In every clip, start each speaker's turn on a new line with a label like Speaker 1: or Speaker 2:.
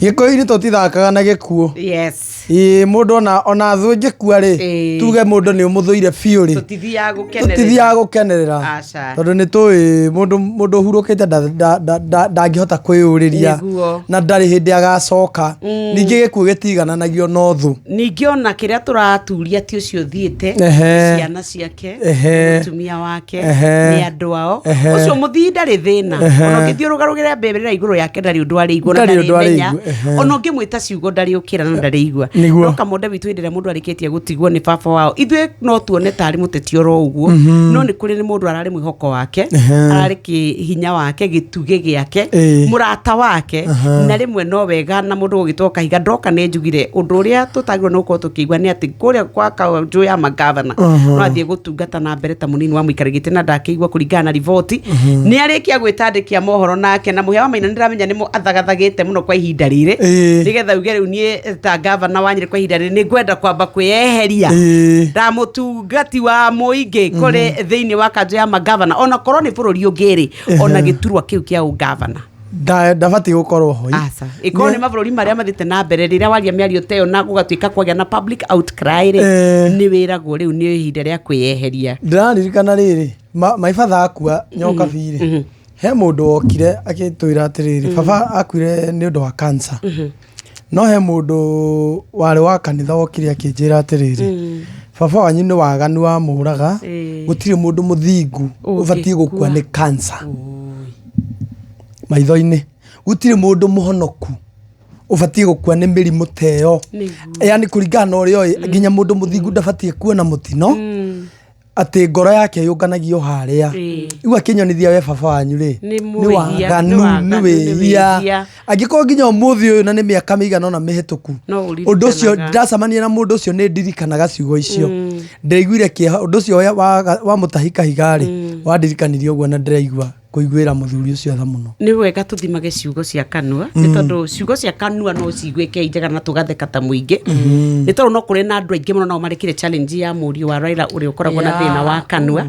Speaker 1: Gĩkũyũ-inĩ tũtithakaga na gĩkuũ. Ĩĩ, mũndũ ona thũ ĩngĩkua rĩ, tuge mũndũ nĩ ũmũthũire biũ rĩ,
Speaker 2: Tũtithiaga gũkenerera.
Speaker 1: Tũtithiaga gũkenerera.
Speaker 2: Aca.
Speaker 1: Tondũ nĩ tũĩ mũndũ ũhurũkĩte ndangĩhota kwĩyũrĩria na ndarĩ hĩndĩ agacoka. Ningĩ gĩkuũ gĩtigananagio na ũthũ.
Speaker 2: Ningĩ ona kĩrĩa tũraturia ti ũcio ũthiĩte, ciana ciake, mũtumia wake, nĩ andũ ao. Ũcio mũthii ndarĩ thĩna. Ona ũngĩthiĩ ũrũgarũgĩre mbĩrĩra igũrũ yake ndarĩ ũndũ arĩigua na
Speaker 1: Ndarĩ ũndũ
Speaker 2: ndarĩmenya.
Speaker 1: arĩigua, ehe.
Speaker 2: Ona ũngĩmwĩta ciugo ndarĩũkĩra na ndarĩigua. No kamonde witũ hĩndĩ ĩrĩa mũndũ arĩkĩtie gũtigwo nĩ baba wao, ithuĩ no tuone tarĩ mũteti oro ũguo, no nĩ kũrĩ nĩ mũndũ ararĩ mwĩhoko wake, ararĩ kĩhinya wake, gĩtugĩ gĩake, mũrata wake, na rĩmwe no wega na mũndũ gũgĩtwo kahiga ndoka nĩ njugire ũndũ ũrĩa tũtagĩrĩirwo nĩ gũkorwo tũkĩigua nĩ atĩ kũrĩa kwa kanjũ ya magavana no athiĩ gũtungata na mbere ta mũnini wa mũikarĩri gĩtĩ na ndakĩigua kũringana na riboti nĩ arĩkia gwĩtandĩkia mohoro nake na mũhĩa wa maina nĩ ndĩramenya nĩmo athagathagĩte mũno kwa ihinda rĩrĩ nĩgetha uge rĩu niĩ ta gavana wa Nyĩrĩ kwa ihinda rĩrĩ nĩ ngwenda kwamba kwĩyeheria ta mũtungati wa mũingĩ kũrĩ thĩinĩ wa kanjũ ya magavana ona korwo nĩ bũrũri ũngĩ rĩ, ona gĩturwa kĩu kĩa ũgavana.
Speaker 1: Ndabatiĩ gũkorwo ho.
Speaker 2: Aca. Ĩkorwo nĩ mabũrũri marĩa mathiĩte na mbere rĩrĩa waria mĩario ta ĩyo na gũgatuĩka kwagĩa na public outcry rĩ, nĩ wĩragwo rĩu nĩ ihinda rĩa kwĩyeheria.
Speaker 1: Ndĩraririkana rĩrĩ, my father akua Nyokabi rĩ, he mũndũ wokire agĩtwĩra atĩrĩrĩ, baba akuire nĩ ũndũ wa cancer. No he mũndũ warĩ wa kanitha wokire akĩnjĩra atĩrĩrĩ, baba wanyu nĩ waganu wamũraga, gũtirĩ mũndũ mũthingu ũbatiĩ gũkua nĩ cancer. Maitho-inĩ, gũtirĩ mũndũ mũhonoku ũbatiĩ gũkua nĩ mĩrimũ ta ĩyo. Yaani kũringana na ũrĩa oĩ, nginya mũndũ mũthingu ndabatiĩ kuona mũtino. Atĩ ngoro yake yũnganagio harĩa. Rĩu akĩnyonithia we baba wanyu rĩ,
Speaker 2: Nĩ
Speaker 1: nĩ
Speaker 2: mwĩhia,
Speaker 1: waganu,
Speaker 2: nĩ waganu,
Speaker 1: nĩ
Speaker 2: nĩ
Speaker 1: wĩhia.
Speaker 2: wĩhia.
Speaker 1: Angĩkorwo nginya ũmũthĩ ũyũ na nĩ mĩaka mĩigana ũna mĩhĩtũku,
Speaker 2: No
Speaker 1: ũndũ ũcio
Speaker 2: ũririkanaga.
Speaker 1: ndacemania na mũndũ ũcio nĩ ndirikanaga ciugo icio. Ndĩraiguire kĩeha ũndũ ũcio wa mũtahi kahiga rĩ, wandirikanirie ũguo na ndĩraigua kũiguĩra mũthuri ũcio tha mũno.
Speaker 2: Nĩ wega tũthimage ciugo cia kanua nĩ tondũ ciugo cia kanua no ciguĩke njega na tũgatheka ta mũingĩ, nĩ tondũ no kũrĩ na andũ aingĩ mũno nao marekire challenge ya mũriũ wa Raila ũrĩa ũkoragwo na thĩna wa kanua,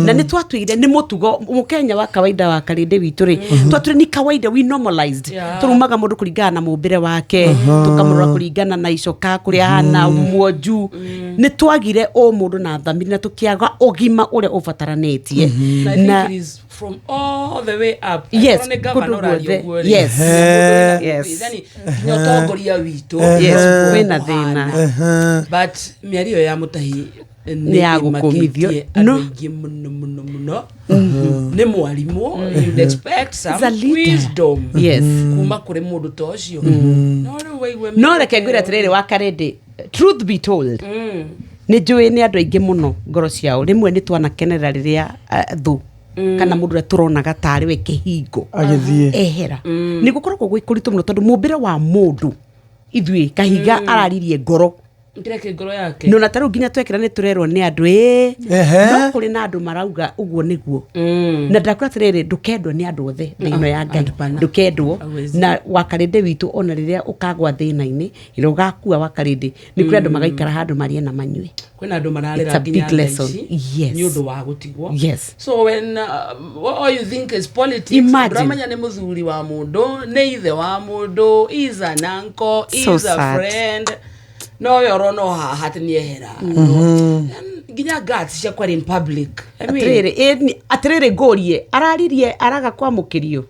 Speaker 2: na nĩ twatuire nĩ mũtugo mũkenya wa kawaida wa karĩndĩ witũ rĩ, twatuire ni kawaida, we normalized. Tũrumaga mũndũ kũringana na mũmbĩre wake, tũkamũrora kũringana na icoka kũrĩa ahana muonju. Nĩ twagire ũmũndũ na thamiri na tũkĩaga ũgima ũrĩa ũbataranĩtie.
Speaker 3: Na I think
Speaker 2: Na
Speaker 3: it is from all the way up.
Speaker 2: Yes,
Speaker 3: Angĩkorwo nĩ governor
Speaker 2: kũndũ
Speaker 3: ũraria
Speaker 2: guothe.
Speaker 3: ũguo rĩ,
Speaker 2: Yes.
Speaker 3: mũndũ wĩna- yani nginya ũtongoria witũ
Speaker 2: Wĩna
Speaker 3: ũguo
Speaker 2: thĩna.
Speaker 3: ũhana. But mĩario ya mũtahi
Speaker 2: Nĩ ya gũkũmithio.
Speaker 3: ĩmakĩtie andũ
Speaker 2: No.
Speaker 3: aingĩ mũno mũno mũno. Nĩ mwarimũ, you'd expect some
Speaker 2: He's a leader.
Speaker 3: wisdom kuma kũrĩ mũndũ ta ũcio, no rĩu waigua
Speaker 2: No reke ngwĩre atĩrĩrĩ wa karĩndĩ, truth be told, nĩ njũĩ nĩ andũ aingĩ mũno ngoro ciao rĩmwe nĩ twanakenerera rĩrĩa thũ kana mũndũ ũrĩa tũronaga tarĩ we kĩhingo
Speaker 1: agĩthiĩ
Speaker 2: ehera. Nĩ gũkoragwo gwĩ kũritũ mũno tondũ mũmbĩre wa mũndũ ithuĩ kahiga araririe ngoro.
Speaker 3: Kĩrĩa kĩ ngoro yake.
Speaker 2: No na tarĩu nginya twekĩra nĩ tũrerwo nĩ andũ ĩ no kũrĩ na andũ marauga ũguo nĩguo, na ndakwĩra atĩrĩrĩ, ndũkendwo nĩ andũ othe thĩ ĩno ya Ngai.
Speaker 3: Hapana.
Speaker 2: Ndũkendwo.
Speaker 3: Hauwezi.
Speaker 2: Na wakarĩndĩ witũ, ona rĩrĩa ũkagwa thĩna-inĩ, rĩrĩa ũgakua wakarĩndĩ, nĩ kũrĩ andũ magaikara handũ marĩe na manyue.
Speaker 3: Kwĩna andũ
Speaker 2: It's
Speaker 3: mararĩra
Speaker 2: a
Speaker 3: nginya
Speaker 2: big lesson.
Speaker 3: thaa ici nĩ ũndũ wa gũtigwo. So when all you think is politics,
Speaker 2: Imagine.
Speaker 3: ndũramenya nĩ mũthuri wa mũndũ, nĩ ithe wa mũndũ, is an uncle,
Speaker 2: So
Speaker 3: is a
Speaker 2: sad.
Speaker 3: friend, no we ũrona o haha atĩ nĩ ehera. No, nginya guts cia kwaria in public, I mean,
Speaker 2: Atĩrĩrĩ, atĩrĩrĩ, ngũrie, araririe araga kwamũkĩrio?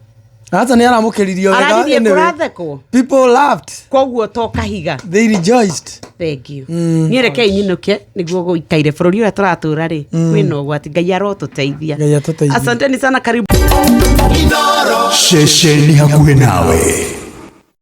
Speaker 1: Aca, nĩ aramũkĩririo wega.
Speaker 2: Araririe
Speaker 1: Anyway,
Speaker 2: kũrathekwo.
Speaker 1: People laughed.
Speaker 2: Koguo to kahiga.
Speaker 1: They rejoiced.
Speaker 2: Thank you. Niĩ rekei nyinũke nĩguo gũikaire bũrũri ũrĩa tũratũra rĩ, kwĩna ũgwati. Ngai arotũteithia.
Speaker 1: Ngai atũteithie.
Speaker 2: Asanteni sana, karibu.
Speaker 4: Ceceni hakuhĩ nawe.